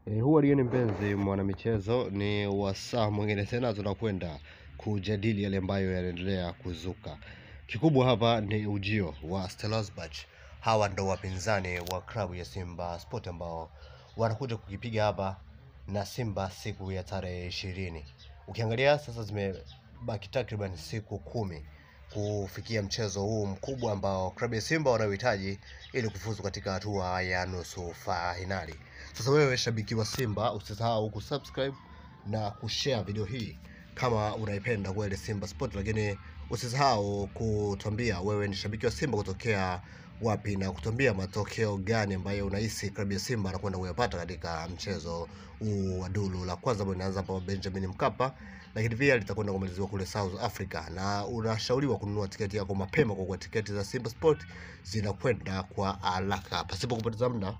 Huwa ni mpenzi mwanamichezo, ni wasaa mwingine tena tunakwenda kujadili yale ambayo yanaendelea kuzuka. Kikubwa hapa ni ujio wa Stellenbosch. Hawa ndo wapinzani wa klabu ya Simba Sport ambao wanakuja kukipiga hapa na Simba siku ya tarehe 20. Ukiangalia sasa zimebaki takriban siku 10 kufikia mchezo huu mkubwa ambao klabu ya Simba wanaohitaji ili kufuzu katika hatua ya nusu fainali. Sasa wewe shabiki wa Simba, usisahau kusubscribe na kushare video hii kama unaipenda kweli Simba Sport, lakini usisahau kutuambia wewe ni shabiki wa Simba kutokea wapi na kutuambia matokeo gani ambayo unahisi klabu ya Simba anakwenda kuyapata katika mchezo huu wa duru la kwanza ambao inaanza hapa Benjamin Mkapa, lakini pia litakwenda kumaliziwa kule South Africa, na unashauriwa kununua tiketi yako mapema kwa kuwa tiketi za Simba Sport zinakwenda kwa haraka. Pasipo kupoteza muda,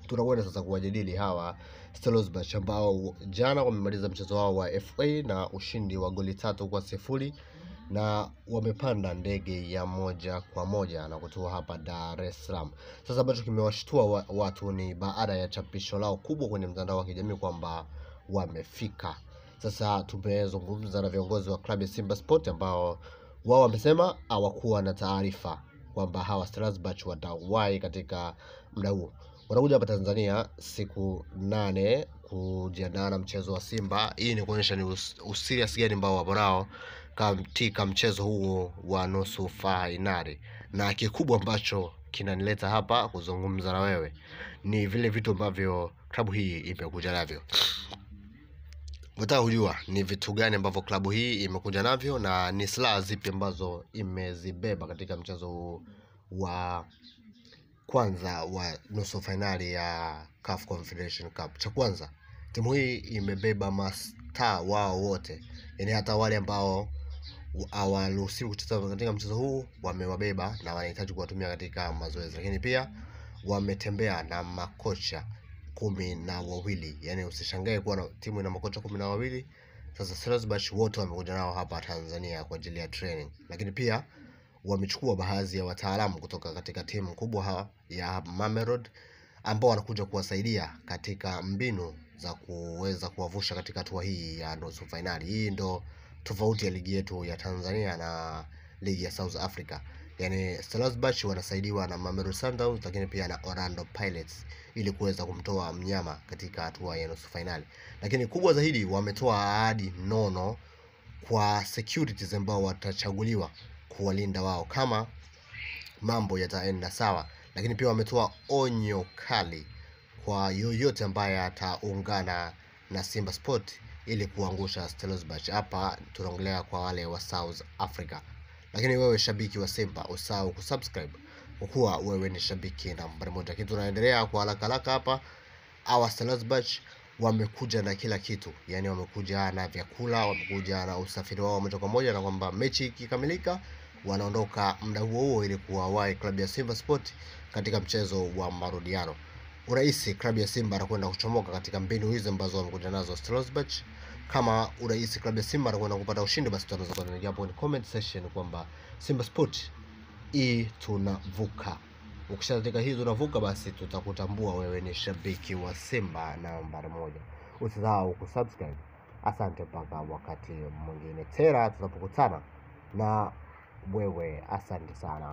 tunakwenda sasa kuwajadili hawa Stellenbosch ambao jana wamemaliza mchezo wao wa FA na ushindi wa goli 3-0 na wamepanda ndege ya moja kwa moja na kutua hapa Dar es Salaam. Sasa ambacho kimewashtua watu ni baada ya chapisho lao kubwa kwenye mtandao wa kijamii kwamba wamefika. Sasa tumezungumza na viongozi wa klabu ya Simba Sport ambao wao wamesema hawakuwa na taarifa kwamba hawa Stellenbosch watawahi katika muda huo. Wanakuja hapa Tanzania siku 8 kujiandaa na mchezo wa Simba. Hii ni kuonyesha ni userious gani ambao wapo nao katika mchezo huo wa nusu fainali. Na kikubwa ambacho kinanileta hapa kuzungumza na wewe ni vile vitu ambavyo klabu hii imekuja navyo. Unataka kujua ni vitu gani ambavyo klabu hii imekuja navyo na ni silaha zipi ambazo imezibeba katika mchezo huu wa kwanza wa nusu fainali ya CAF Confederation Cup. Cha kwanza, timu hii imebeba mastaa wao wote, yaani hata wale ambao hawaruhusiwi kucheza katika mchezo huu wamewabeba na wanahitaji kuwatumia katika mazoezi. Lakini pia wametembea na makocha 12, yaani usishangae kuwa na timu ina makocha 12. Sasa Stellenbosch wote wamekuja nao hapa Tanzania kwa ajili ya training. Lakini pia wamechukua baadhi ya wataalamu kutoka katika timu kubwa ya Mamelodi ambao wanakuja kuwasaidia katika mbinu za kuweza kuwavusha katika hatua hii ya nusu fainali. Hii ndo tofauti ya ligi yetu ya Tanzania na ligi ya South Africa. Yaani Stellenbosch wanasaidiwa na Mamelodi Sundowns lakini pia na Orlando Pirates ili kuweza kumtoa mnyama katika hatua ya nusu fainali. Lakini kubwa zaidi, wametoa ahadi nono kwa securities ambao watachaguliwa kuwalinda wao kama mambo yataenda sawa. Lakini pia wametoa onyo kali kwa yoyote ambaye ataungana na Simba Sport ili kuangusha Stellenbosch. Hapa tunaongelea kwa wale wa South Africa. Lakini wewe shabiki wa Simba usahau kusubscribe kwa kuwa wewe ni shabiki nambari 1. Lakini tunaendelea kwa haraka haraka hapa. Hawa Stellenbosch wamekuja na kila kitu, yani wamekuja na vyakula, wamekuja na usafiri wao moja kwa moja, na kwamba mechi ikikamilika wanaondoka muda huo huo ili kuwawahi klabu ya Simba Sport katika mchezo wa marudiano. Urahisi klabu ya Simba anakwenda kuchomoka katika mbinu hizo ambazo wamekuja nazo Stellenbosch. Kama urahisi klabu ya Simba anakwenda kupata ushindi, basi tutaweza kuandika hapo kwenye comment section kwamba Simba Sport hii tunavuka. Ukishaandika hii tunavuka, basi tutakutambua wewe ni shabiki wa Simba nambari 1. Usisahau kusubscribe. Asante mpaka wakati mwingine tena tunapokutana na wewe. Asante sana.